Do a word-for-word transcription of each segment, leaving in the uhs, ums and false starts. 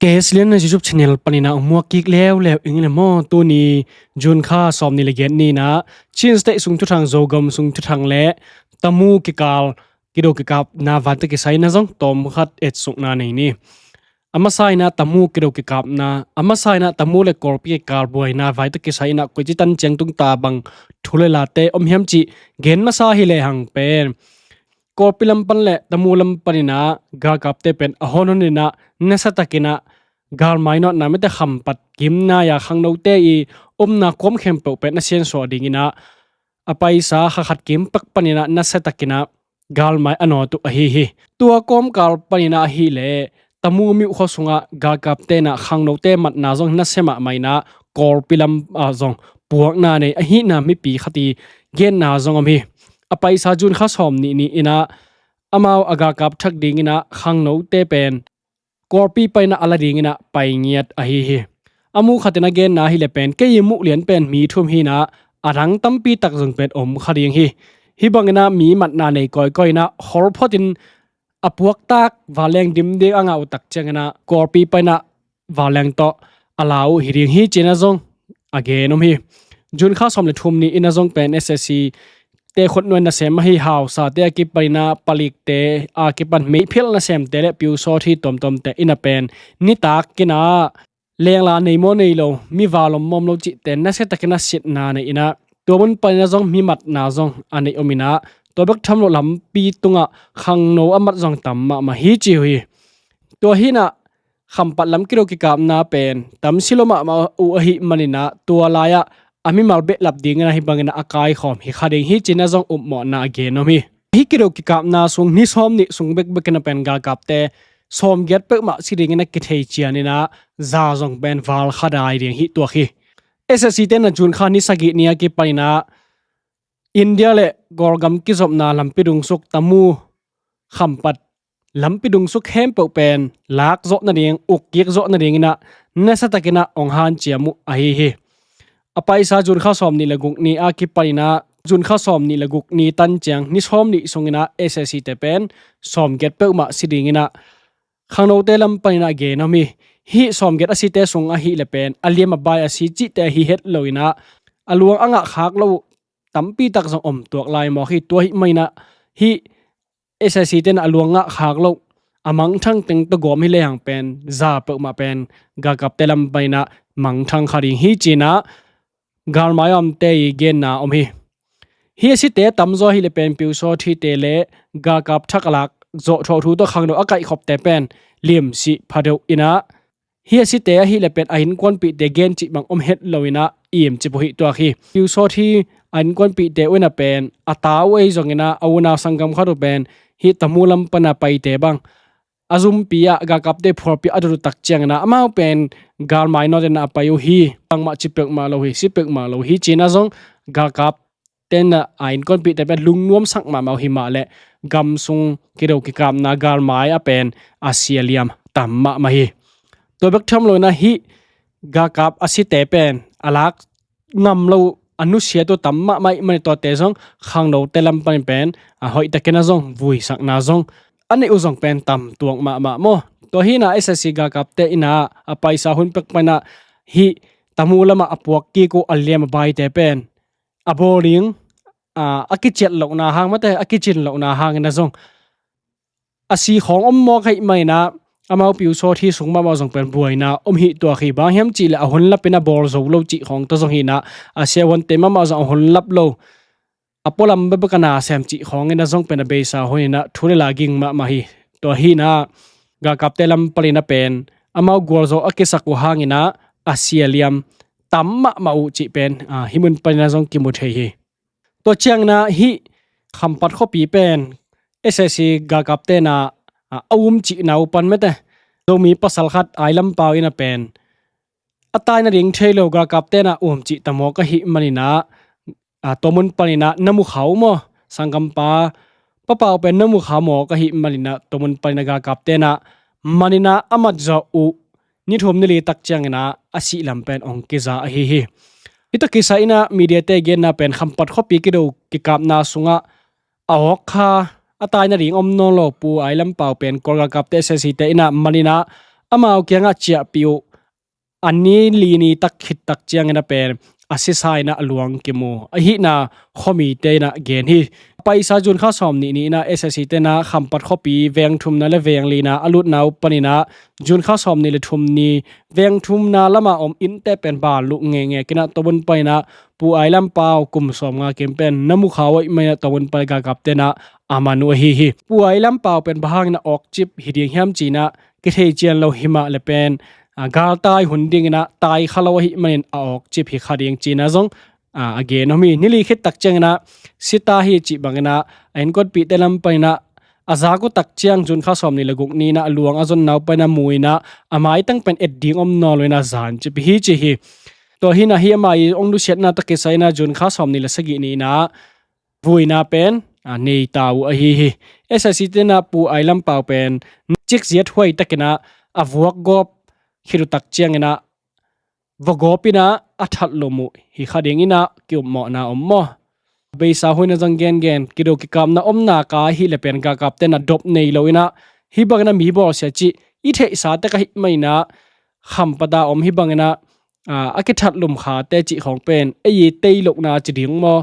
Eslian na YouTube channel paninah hong muak kik leuleu ing le maw. Tuni June kha sawm nih le giat ninah Chin State sung thuthang, Zogam sung thuthang le Tamu kikal kido kikapna vai tawh kisai inah zong tawm khat etsukna nei ni. A masa inah Tamu kido kikapna, a masa inah Tamu le Kawlpi kikal buaina vai tawh kisai inah koici tan ciang tungta bang thu le late om hiam cih gen masa hi lehang pen Kawlpi lam pan le Tamu lam paninah galkapte pen a honhon inah nasiatakinah galmai nawtna mete khampat kimna-a khangnote i omna kuam khempeuh pen a siansuah dinginah a paisa kha khat kim pak paninah nasiatakinah galmai a nawt uh ahi hi. Tua kawmkal paninah ahileh Tamu Myo khua sungah galkapte inah khangnote matna zong nasia mahmah inah Kawlpi lam ah zong puakna nei ahihna mipi khat i genna zong om hi. A paisa June kha sawm nih ni inah amau a galkap thak dinginah khangnote pen Kawlpi paninah a la dinginah pai ngiat ahi hi. A mu khatin a genna hileh pen kei i muh lian pen mi thum hinah a dang tampi tak zong pen om kha ding hi. Hih banginah mi matna nei kawikawi inah hol photin a puaktak vanleng dim ding a ngah uh tak cianginah Kawlpi paninah vanleng tawh a la uh hi ding hi cinah zong a gen om hi. June kha sawm le thum ni inah zong pen SAC te khutnuai nasem ahi hausate a kipaninah palikte a kipan meiphelh nasemte le pyusawthi tuamtuamte inah pen nitak kinah lengla nei maw nei lo, mi val om maw om lo cihte nasiatakinah sitna nei inah tua mun paninah zong mi matna zong a neih om inah tua bek tham loh lampi tungah khangno a mat zong tam mahmah hi ci uh hi. Tua hinah khampat lam kido kikapna pen tamsi lo mahmah uh ahih maninah tua lai-ah a mimal behlap dinginah hih banginah a kaikhawm hi kha ding hi cinah zong upmawhna a gen om hi. Hih kido kikapna sung ni sawm nih sung bekbek inah pen galkapte sawmgiat peuhmah si dinginah kithei cianinah za zong pen val kha dai ding hi tuak hi. SAC tenah June kha ni sagih ni a kipaninah India le Kawlgam kizopna lampi dungsuk Tamu khampat lampi dungsuk khempeuh pen lak zawh nading, uk kik zawh nadinginah nasiatakinah hong hanciam uh ahi hi. A paisa June kha sawm nih le guk ni a kipaninah June kha sawm nih le guk ni tan ciang ni sawm nih sunginah SAC te pen sawmgiat peuhmah si dinginah khangnote lam paninah gen om hi. Hih sawmgiat a site sung ahileh pen a liam a bai a si cihte ahi het loinah a luang a ngah khak lo uh tampi tak zong om tuak lai mawk hi. Tua hih maninah hih SAC tenah a luang ngah khak lo a mangthang teng tawh gawm hi lehang pen za peuhmah pen galkapte lam paninah mangthang kha ding hi cinah galmai omte i genna om hi. Hih a site tamzaw hileh pen pyusawthite le galkap thak a lak zawh thawh thu tawh khangno a kaihkhopte pen limsih phadeuh inah hih a site ahileh pen a innkuanpihte gen cih bang om het loinah imcip uh hi tuak hi. Pyusawthi a innkuanpihte uh inah pen a ta uh ei zonginah a unau sanggam khat uh pen hih Tamu lam pana paite bang a zumpi ah galkapte phualpi a dot uh tak cianginah amau pen galmai nawt inah a pai uh hi. Bangmah ci peuhmah lo hi, si peuhmah lo hi cinah zong galkap tenah a innkuanpihte pen lungnuamsak mahmah uh hi mah leh gam sung kido kikapna galmai ah pen a si a liam tam mahmah hi. Tua bek tham loinah hih galkap a site pen a lak ngam lo uh a nusiat uh tam mahmah ih manin tuate zong khangnote lam panin pen a hoihtakinah zong vuisakna zong a neih uh zong pen tam tuak mahmah maw. Tua hinah SAC galkapte inah a paisa hun pek paninah hih Tamu lamah a puak kik uh a liam a baite pen a bawl ding a kiciat lohna hang mate a kicin lohna hanginah zong a si khawng om mawk ahih maninah amau pyusawthi sung mahmah zong pen buaina om hi tuak hi. Bang hiam cihleh a hun lapin a bawl zo lo cih khawng tawh zong hinah a siahuante mahmah zong a hun lap lo a pualam bekbek a nasem cih khawnginah zong pen a beisa huninah thu le la ging mahmah hi. Tua hinah galkapte lam paninah pen amau gualzo a kisak uh hanginah a si a liam tam mahmah uh cih pen hih mun paninah zong kimu thei hi. Tua cianginah hih Khampat khuapi pen SAC galkap tenah a um cihna uh pan mete Zomi pasal khat Ailampau inah pen a tai nading thei lo galkap tenah um cih tamawk ahih maninah tua mun paninah na mu kha uh maw? Sanggampa Papau pen na mu kha mawk ahih maninah tua mun paninah galkap tenah maninah a matzawh uh ni thum ni li tak cianginah a sih lam pen hong kiza ahi hi. Hih tawh kisai inah mediate genna pen Khampat khuapi kido kikapna sungah a awk kha a tai nading om nawn lo Pu Ailampau pen Kawl galkapte SAC te inah maninah amau kiangah ciahpih uh. A ni li ni tak khit tak ciangin a pen a sisa in a luang kimu ahihna khuamite in a gen hi. A paisa June kha sawm nih ni in a S A C te in a Khampat khuapi veng thumna le veng lina a lutna uh panin a June kha sawm nih le thum ni veng thumna lama om innte pen bal luh ngenge in a tawbun panin a Pu Ai Lam Pau kum sawm nga kim pen na mu kha uh ahih manin a tawbun panin galkapte in a a man uh ahi hi. Pu Ai Lam Pau pen bang hangin a awkcip hi ding hiam ci in a kithei cian lo hi mah le pen, a, galtai hun dingin a tai kha lo ahih manin a awkcip hi kha ding ci in a zong, a, a gen om hi. Ni li khit tak ciangin a si ta hi cih bangin a a innkuanpihte lam panin a a zak uh tak ciang June kha sawm nih le guk ni in a luang a zonna uh panin a mu in a a maitang pen et ding om nawn lo in a zancip hi ci hi. Tua hi in a hi a mai hong nusiatna tawh kisai in a June kha sawm nih le sagih ni in a vuina pen, a, nei ta uh ahi hi. S A C te in a Pu Ai Lam Pau pen cik ziat huai takin a a vuak gawp khit uh tak ciangin a va gawp in a a that lum uh hi kha dingin a ki-upmawhna om maw? Beisa hun in a zong gengen kido kikamna omna ka ahih le pen galkapte in a dop nei lo in a hi bangin a mi bawlsia cih i theihsa tek ahih manin a Khampat a om hi bangin a, a, a kithat lum khate cih khawng pen ei i tei lohna ci ding maw?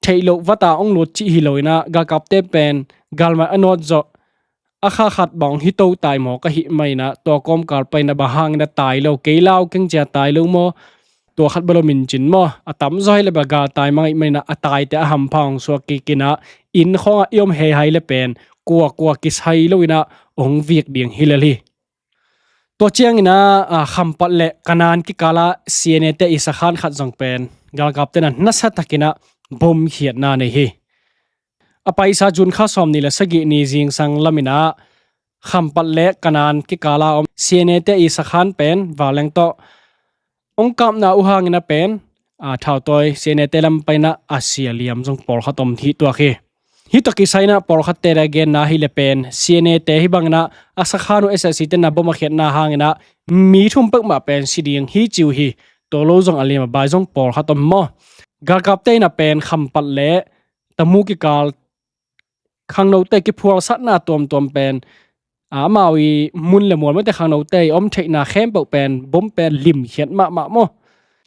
Theih loh vata ong lut cih hi lo in a galkapte pen galmai a nawt zawh a kha khat bang hi to tai mawk ahih manin a tua kawmkal panin a bang hangin a tai lo, kei lau keng cia tai lo maw? Tua khat bel om in cin maw? A tamzaw hi le bel galtai mang ahih manin a a taite a hampha hong suak kik in a inn khawngah i om hei hai le pen kua kua kisai lo in a ong vik ding hi lel hi. Tua ciangin a, a, Khampat le Kanan kikal a C N A te i sakhan khat zong pen galkapte in a nasa takin a bom khiatna nei hi. A paisa June kha sawm nih le sagih ni zingsang lamin a Khampat le Kanan kikal a om C N A te i sakhan pen vanleng tawh ong kapna uh hangin a pen, a, thautawi C N A te lam panin a a sia liam zong pawlkhat om hi tuak hi. Hi tawh kisai in a pawlkhatte a genna hi le pen C N A te hi bangin a a sakhan uh S A C te in a bom a khiatna hangin a mi thum peuhmah pen si ding hi ci uh hi. Tua lo zong a liam a bai zong pawlkhat om maw? Galkapte in a pen Khampat le Tamu kikal khangnote kiphualsatna tuamtuam pen, a, amau i mun le mual mite khangnote i om theihna khempeuh pen bom pen limkhiat mahmah maw?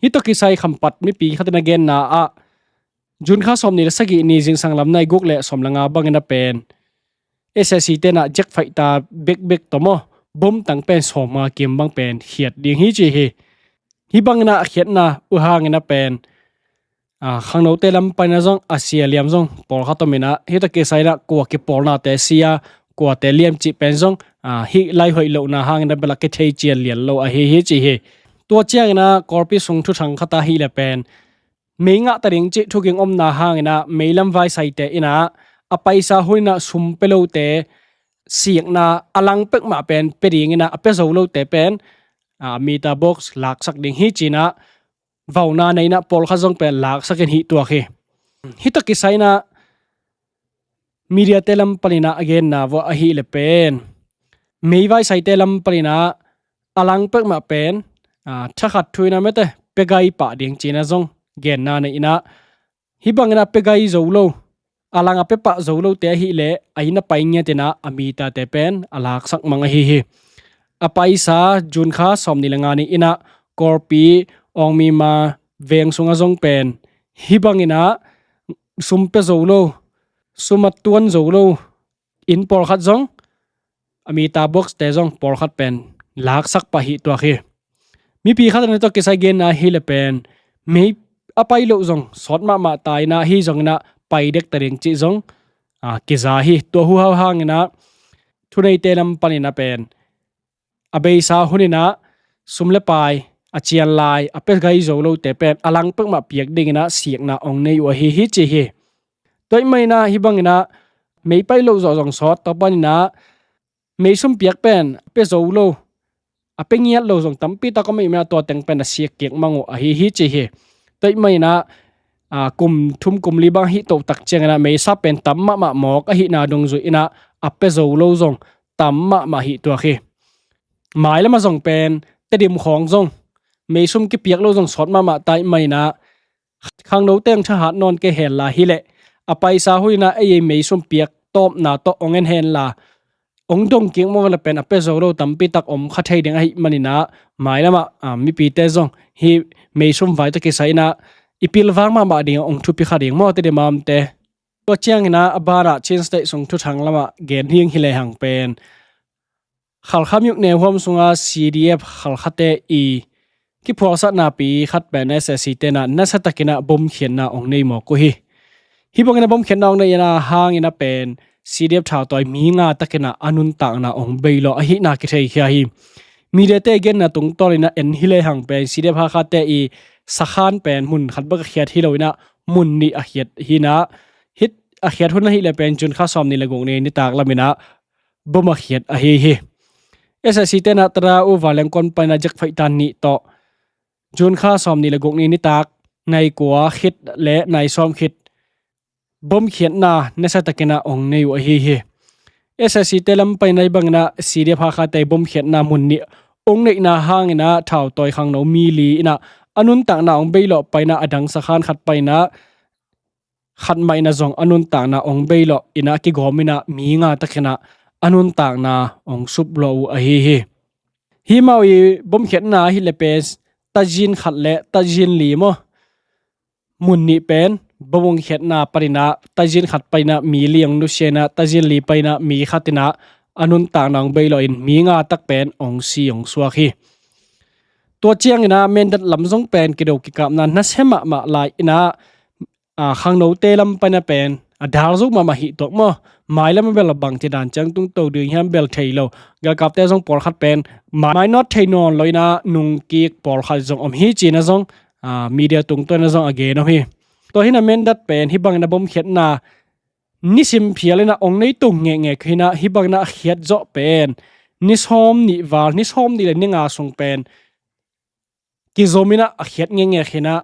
Hi tawh kisai Khampat mipi khat in a genna ah June kha sawm nih le sagih ni zingsang lam nai guk le sawm le nga bangin a pen S A C te in a jet fighter bekbek tawh maw, bom tang pen sawm nga kim bang pen khiat ding hi ci hi. Hi bangin a a khiatna uh hangin a pen, a, khangnote lam panin a zong a sia liam zong pawlkhat om in a hi tawh kisai in a kua kipawlnate sia, kuate liam cih pen zong, a, hih lai hoih lohna hangin a bel a kithei cian lian lo ahi hi ci hi. Tua ciangin a Kawlpi sung thuthang khat a hi le pen mei ngah ta ding cih thuging omna hangin a mei lam vaisaite in a a paisa hun in a sum pia lote sikna a lang peuhmah pen pia dingin a a pia zo lote pen, a, meter box laksak ding hi ci in a vauna nei in a pawlkhat zong pen laksak in hi tuak hi. Hi tawh kisai in a mediate lam panin a a genna vua ahi le pen mei vaisaite lam panin a a lang peuhmah pen, a, thakhat thu in a mete pia gai pah ding ci in a zong genna nei in a hi bangin a pia gai zo lo, a lang a pia pah zo lote ahi le a inn a pai ngiat in a a meter te pen a laksak mang ahi hi. A paisa June kha sawm nih le nga ni in a Kawlpi Awngmima veng sungah zong pen hi bangin a sum pia zo lo, sum a tuan zo lo inn pawlkhat zong, a meter box te zong pawlkhat pen laksak pah hi tuak hi. Mipi khat in a tawh kisai genna hi le pen mei a pai loh zong sawt mahmah ta in a hi zongin a pai dek ta ding cih zong, a, kiza hi. Tua hu hau hangin a thuneite lam panin a pen a beisa hun in a sum le pai a cian lai a pia gai zo lote pen a lang peuhmah piak dingin a sikna ong nei uh ahi hi ci hi. Tua ahih manin a hi bangin a mei pai loh zawh zong sawt, tua panin a mei sum piak pen a pia zo lo, a pia ngiat lo zong tampi tak om ahih manin a tua teng pen a sik kik mang uh ahi hi ci hi. Tua ahih manin a, a, kum thum kum li bang hi to tak ciangin a meisa pen tam mahmah mawk ahihna dungzui in a a pia zo lo zong tam mahmah hi tuak hi. Mailam a zong pen Tedim khawng zong mei sum kipiak lo zong sawt mahmah ta ahih manin a khangno teng thahat nawn kei hen la hi leh a paisa hun in a ei ei mei sum piak tawpna tawh ong en hen la ong dong kik maw le pen a pia zo lo tampi tak om kha thei ding ahih manin ah, mailam ah, a, mipite zong hih meisum vai tawh kisai in ah i pilvang mahmah ding, ong thupi kha ding maw, tadimamte. Tua ciangin ah a ban ah Chin State sung thuthang lam ah gen ding hi lehang pen, Khalkha myone huam sung a C D F Khalkhate i kiphualsakna pi khat pen S A C te'n ah nasiatakin ah bomkhiatna ong nei mawk uh hi. Hih bangin ah bomkhiatna ong neihna hangin ah pen C D F thautawi mi nga takin ah a nuntakna ong beilawh ahihna kitheikhia hi. Mediate genna tungtawnin ah en hi lehang pen C D F Hakha te i sakhan pen mun khat bek a khiat hi lo in ah mun nih a khiat hi in ah, hih a khiat hun ahih leh pen June kha sawmnih le guk ni nitak lamin ah bom a khiat ahi hi. S A C te'n ah Tada uh vanleng kuan panin ah jet fighter nih tawh June kha sawmnih le guk ni nitak nai kua khit le nai sawm khit bomkhiatna nasiatakin ah ong nei uh ahi hi. S A C te lam panin ah hih bangin ah C D F Hakha te bomkhiatna mun nih ong neihna hangin ah thautawi khangno mi li in ah a nuntakna ong beilawh panin ah a dang sakhan khat panin ah khat mah in ah zong a nuntakna ong beilawh in ah kigawm in ah mi nga takin ah a nuntakna ong suplawh uh ahi hi. Hih amau i bomkhiatna ahih leh pen Tajin khat le Tajin li maw, mun nih pen bom ong khiatna panin ah Tajin khat panin ah mi li ong nusia in ah Tajin li panin ah mi khat in ah a nuntakna ong beilawh in mi nga tak pen ong si ong suak hi. Tua ciangin ah Mindat lam zong pen kido kikapna nasia mahmah lai in ah, a, khangnote lam panin ah pen a dal zo mahmah hi tuak maw. Mailam ah bel bangci dan ciang tungto ding hiam bel thei lo. Galkapte zong pawlkhat pen mai, mainawt thei nawn lo in ah nungkik pawlkhat zong om hi ci-in ah zong, a, media tungtawn in ah zong a gen om hi. Tua hi in ah Mindat pen hih bangin ah bomkhiatna nisim phial in ah ong nei tung ngekngek hi in ah, hih bangin ah a khiat zawh pen ni sawmnih val, ni sawmnih le ni nga sung pen kizom in ah a khiat ngekngek hi in ah,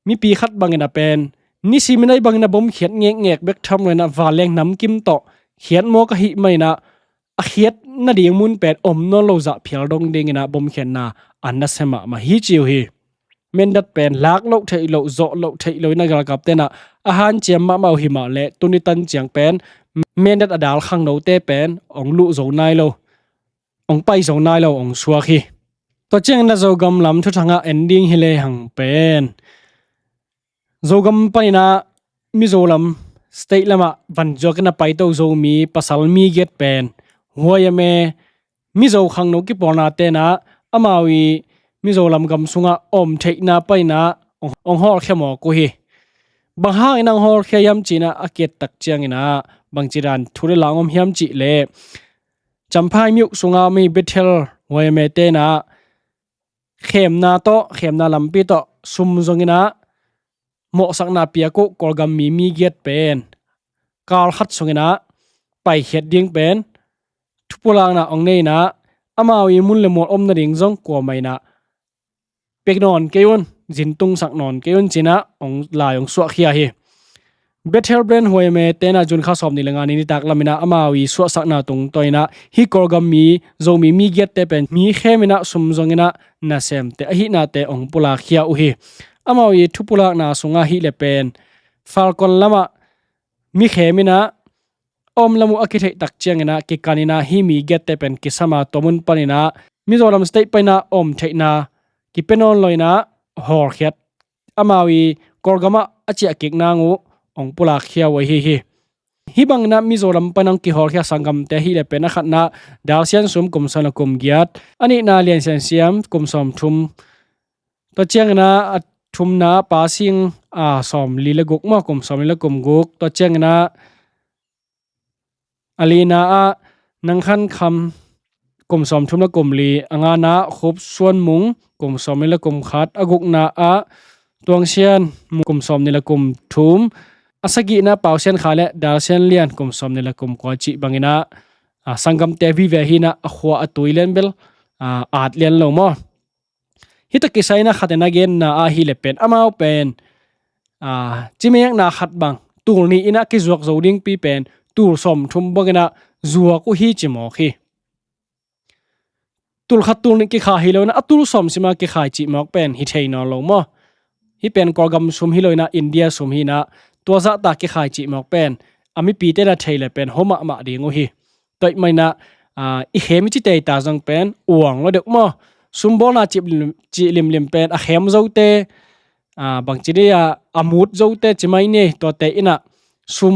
mipi khat bangin ah pen nisim in ah hih bangin ah bomkhiat ngekngek bek tham lo in ah vanleng namkim tawh khiat mawk ahih manin ah a khiat nading mun pen om nawn lo zah phial dong dingin ah bomkhiatna a nasia mahmah hi ci uh hi. Mindat pen lak loh theih loh, zawh loh theih loh in ah galkapte'n ah a hanciam mahmah uh hi mah leh tuni tan ciang pen Mindat a dal khangnote pen ong luh zo nai lo, ong pai zo nai lo, ong suak hi. Tua ciangin ah Zogam lam thuthang ah en ding hi lehang pen, Zogam panin ah Mizo lam state lam ah vanzuak in ah paito Zomi pasal mi giat pen Huayame Mizo khangno kipawlnate'n ah amau i Mizo lam gam sung ah om theihna panin ah ong, ong hawlkhia mawk uh hi. Bang hangin ah ong hawlkhia hiam ci-in ah a kiat tak ciangin ah bangci dan thu le la ong om hiam cih leh, Champhai myo sung a mi Bethel Huayame te'n ah khemna tawh, khemna lampi tawh sum zongin ah mawhsakna piak uh Kawlgam mi, mi giat pen kal khat sungin ah paikhiat ding pen thupulakna ong nei in ah, amau i mun le mual om nading zong kuamah in ah pia nawn kei un, zin tungsak nawn kei un ci-in ah ong, lai ong suahkhia hi. Bethel Branch Huayame te'n ah June kha sawmnih le nga ni nitak lamin ah amau i suahsakna tungtawn in ah hih Kawlgam mi, Zomi mi giatte pen mi khem in ah sum zongin ah nasemte ahihnate ong pulakkhia uh hi. Amau i thupulakna sung ah ahih leh pen Falkawn lam ah mi khem in ah a om lam uh a kitheih tak ciangin ah kikan in ah hih mi giatte pen kisam a, tua mun panin ah Mizoram state panin ah om theihna kipia nawn lo in ah hawlkhiat, amau i Kawlgam ah a ciah kik nang uh ong pulakkhia uh ahi hi. Hih bangin ah Mizoram panin ah ong kihawlkhia sanggamte ahih leh pen a khatna Dal Sian Sum kum sawm le kum giat, a nihna Lian Sian Siam kum sawmthum, tua ciangin ah a thumna Pa Sing, a, sawmli le guk maw, kum sawmli le kum guk, tua ciangin ah a lina ah Nang Khan Kham kum sawmthum le kum li, a ngana ah Khup Suan Mung kum sawmli le kum khat, a gukna ah Tuang Sian Mung kum sawmnih le kum thum, a sagihna Pau Sian Kha le Dal Sian Lian kum sawmnih le kum kua cih bangin ah, a, sanggamte vive hi in ah a khua a tui lian bel, a, at lian lo maw. Hih tawh kisai in ah khat in a genna ahih leh pen amau pen, a, cimekna khat bang tul nih in ah kizuak zo dingpi pen tul sawmthum bangin ah zuak uh hi ci mawk hi. Tul khat tul nih kikhai hi lo in ah a tul sawm sim a kikhai cih mawk pen hi thei nawn lo maw. Hih pen Kawlgam sum hi lo in ah India sum hi in ah tua zahta kikhai cih mawk pen a mipite'n a thei leh pen hua mahmah ding uh hi. Tua ahih manin ah, i khem i ci teita zong pen uang lo deuh maw. Sum bawlna cih limlim pen a khem zote, bangci dih a, a mut zote ci mai ni, tuate in ah sum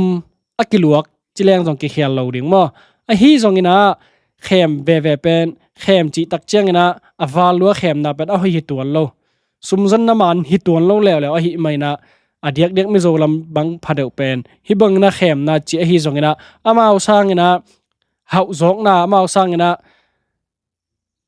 a kiluak ci leng zong kikhial lo ding maw. Ahi zongin ah khem veve pen, khem cih tak ciangin ah a val lua khemna pen a hoih hi tuan lo. Sumzonna man hi tuan lo leuleu ahih manin ah, a diakdiak Mizo lam bang pha deuh pen hih bangin ah khemna ci ahi zongin ah, amau sangin ah hauh zawkna, amau sangin ah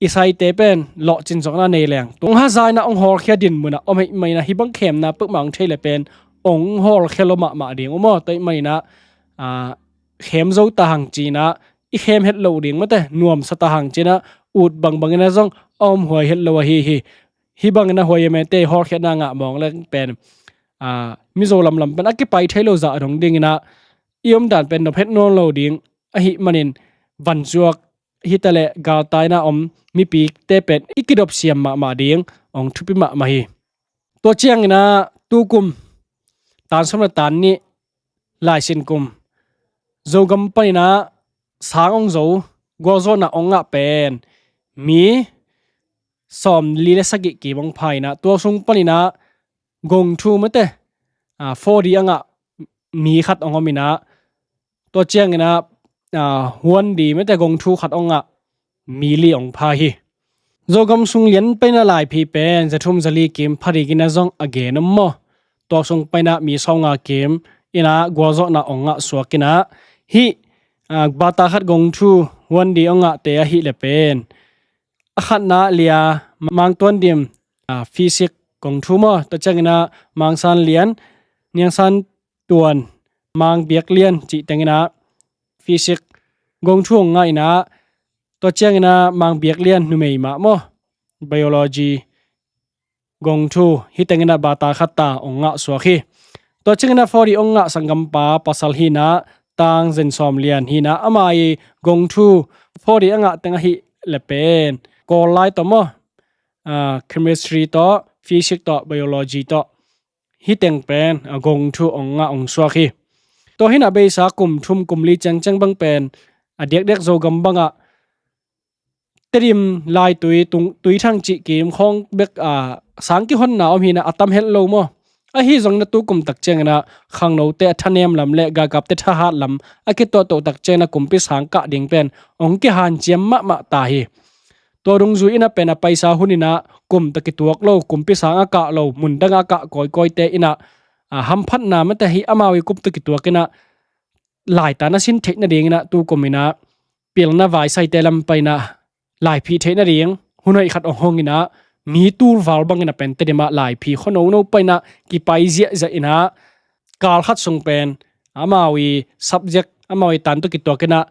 i saite pen lawhcin zawkna nei leng, tung haza in ah hong hawlkhia dinmun ah om ahih manin ah, hih bang khemna peuhmah hong thei le pen hong hawlkhia lo mahmah ding uh maw. Tua ahih manin ah, khem zo ta hang ci-in ah, i khem het lo ding mate, nuamsa ta hang ci-in ah, ut bangbang in ah zong a om huai het lo ahi hi. Hih bangin ah huai a mete hawlkhiatna ngah mawng leng pen, Mizo lamlam pen a kipai thei lo zah dong dingin ah, i omdan pen nop het nawn lo ding ahih manin, vanzuak hitaleh galtai in ah om mipite pen i kidop siam mahmah ding hong thupi mahmah hi. Tua ciangin ah tukum tan sawm le tan nih, laisin kum, Zogam panin ah sang hong zo, gualzawhna hong ngah pen mi sawmli le sagih kim hong pha in ah, tua sung panin ah gongthu mate, four D a ngah mi khat hong om in ah, tua ciangin ah, huandi mate gongthu khat hong ngah mi li hong pha hi. Zogam sung lian panin ah laiphi pen za thum za li kim pha dingin ah zong a gen om maw. Tua sung panin ah mi sawmnga kim in ah gualzawhna hong ngah suak in ah, hih bata khat gongthu huandi hong ngahte ahih le pen, a khatna Lia Mang Tuan Dim, physics gongthu maw. Tua ciangin ah Mang San Lian, Niang San Tuan, Mang Biak Lian cih teng in ah physics gongthu hong ngah in ah, tua ciangin ah Mang Biak Lian numei mah maw, biology gongthu, hih teng in ah bata khat ta hong ngah suak hi. Tua ciangin ah four D hong ngah sanggampa pasal hi in ah, Tang Zen Sawm Lian hi in ah, ama i gongthu four D a ngah teng ahih le pen Kawl lai tawh maw, chemistry tawh, physics tawh, biology tawh, hih teng pen a gongthu hong ngah hong suak hi. Tua hi in ah beisa kum thum kum li ciangciang bang pen a diakdiak Zogam bangah Tedim laitui, Tuithang cih kim khawng bek ah sang kihonna om hi in ah, a tam het lo maw. Ahi zongin ah tukum tak ciangin ah khangnote a thanem lam le galkapte thahat lam a kituahtoh tak ciangin ah kumpi sang kah ding pen hong kihanciam mahmah ta hi. Tua dungzui in ah pen a paisa hun in ah kum tawh kituak lo, kumpi sang a kah lo, mundang a kah kawikawite in ah, hamphatna mate, hih amau i kum tawh kituak in ah laitan a sin theih nadingin ah tukum in ah pilna vaisaite lam panin ah laiphih theih nading hun hoih khat hong hong in ah, mi tulval bangin ah pen Tedim ah laiphih khua nono panin ah kipai ziahziah in ah, kal khat sung pen amau i subject, amau i tan tawh kituak in ah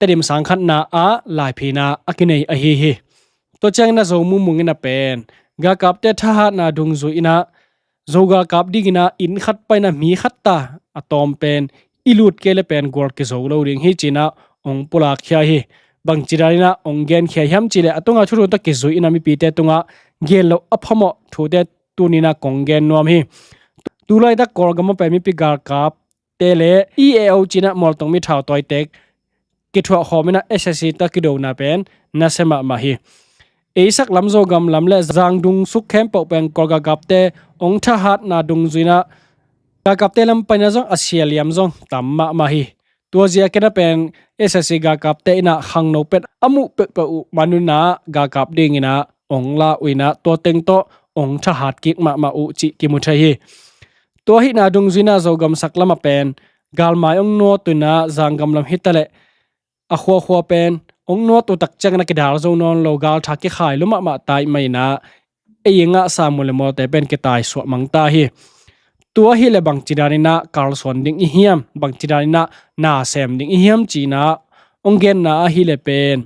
Tedim sang khatna ah laiphihna a kinei ahi hi. Tua ciangin ah Zo mumung in ah pen galkapte thahatna dungzui in ah Zo galkap dingin ah inn khat panin ah mi khat ta a tawm pen i lut kei le pen gual kizo lo ding hi ci-in ah hong pulakkhia hi. Bangci danin ah hong genkhia hiam cih leh, a tunga thuthu tawh kizui in ah mipite tungah gen loh a phamawh thute tuni-in ah kong gen nuam hi. Tulaitak Kawlgam ah pen mipi galkapte le E A O ci-in ah mualtung mithau tawite kithuah khawm in ah S S C tawh kidona pen nasia mahmah hi. Ei saklam Zogam lam le Zangdung suk khempeuh pen Kawl galkapte hong thahatna dungzui in ah galkapte lam panin ah zong a sia liam zong tam mahmah hi. Tua ziakin ah pen S S C galkapte in ah khangno pen a muh peuhpeuh uh man un ah galkap dingin ah hong la uh in ah tua teng tawh hong thahat kik mahmah uh cih kimu thei hi. Tua ahihna dungzui in ah Zogam saklam ah pen galmai hong nuat uh in ah Zanggam lam hitaleh a khuakhua pen hong nuat uh tak ciangin ah kidal zo nawn lo, galtha kikhai lua mahmah ta ahih manin ah ei i ngahsa mun le mualte pen kitaisuah mang ta hi. Tua ahih leh bangci danin ah kalsuan ding i hiam, bangci danin ah na sem ding i hiam ci-in ah hong genna ahih leh pen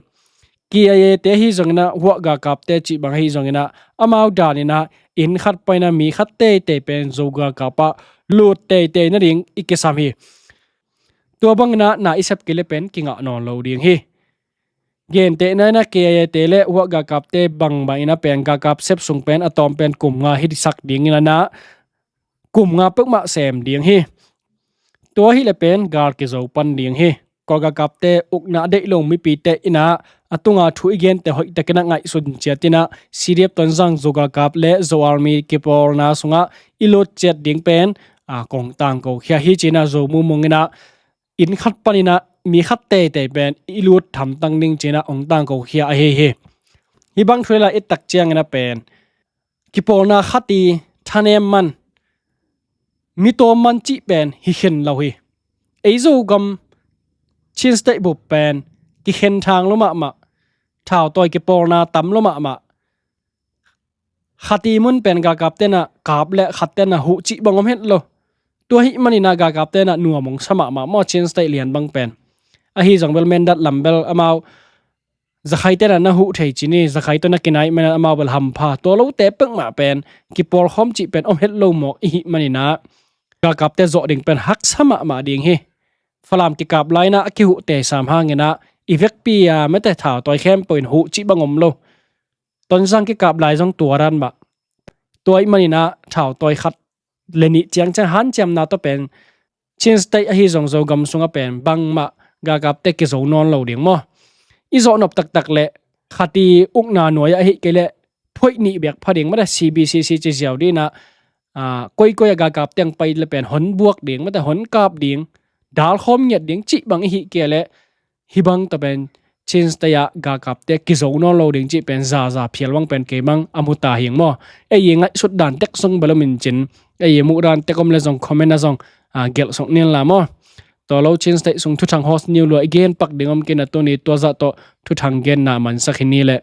K I A te ahi zongin ah, Huah galkapte cih bang ahi zongin ah, amau danin ah inn khat panin ah mi khat teitei pen Zo galkap ah lut teitei nading i kisam hi. Tua bangin ah na i sep kei le pen kingah nawn lo ding hi. Gentehna in ah K I A te le Huah galkapte bangbangin ah pen galkap sep sung pen a tawm pen kum nga hi sak dingin ah, kum nga peuhmah sem ding hi. Tua ahih leh pen gal kizo pan ding hi. Kawl galkapte ukna a deih lo mipite in ah a tunga thu i gente hoihtakin ah ngaihsun ciat in ah C D F Tonzang Zo galkap le Zo Army kipawlna sungah i lut ciat ding pen a kong tangkokhia hi ci-in ah Zo Mu Mung in ah inn khat panin ah mi khat teitei pen i lut hamtang ding ci-in ah hong tangkokhia ahi hi. Hih bang thu i la et tak ciangin ah pen kipawlna khat i thanem man, mi tawm man cih pen hi khin lo hi. Ei Zogam Chin State bup pen kikhen thang lua mahmah, thautawi kipawlna tam lua mahmah. Khat i mun pen galkapte'n ah kap le khatte'n ah huh cih bang om het lo. Tua ahih manin ah galkapte'n ah nuam hong sa mahmah maw, Chin State lian bang pen. Ahi zong bel Mindat lam bel amau zakhaite'n ah na huh thei ci ni, zakhai tawh na kinai manin ah amau bel hampha. Tua lote peuhmah pen kipawl khawm cih pen om het lo mawk i hih manin ah galkapte zawh ding pen haksa mahmah ding hi. Falam kikap lai-in ah a kihuh tei sam hangin ah i vekpi a mate thautawi khempeuh in huh cih bang om lo. Tonzang kikap lai zong tua dan mah. Tua ahih manin ah thautawi khat le nih ciangciang hanciamna tawh pen Chin State ahi zong Zogam sungah pen bangmah galkapte kizo nawn lo ding maw. I zawh nop taktak leh khat i ukna nuai ah ahih kei leh thuaih nih bek pha ding mate, C B C C ci ziau ding in ah, ah, koikoi ah galkapte hong pai le pen hon buak ding mate, hon kap ding, dal khawm ngiat ding cih bang i hih kei leh hih bang tawh pen Chin State ah galkapte kizo nawn lo ding cih pen zaza phial bang pen kei bang a mu ta hi ing maw. Ei i ngaihsut dan tek sung bel om in cin, ei i muh dan tek om le zong comment ah zong, ah, gelh suk ni in la maw. Tua lo Chin State sung thuthang host ni uh lua i gen pak ding om kei in ah tuni tua zah tawh thuthang genna mansak hi ni leh.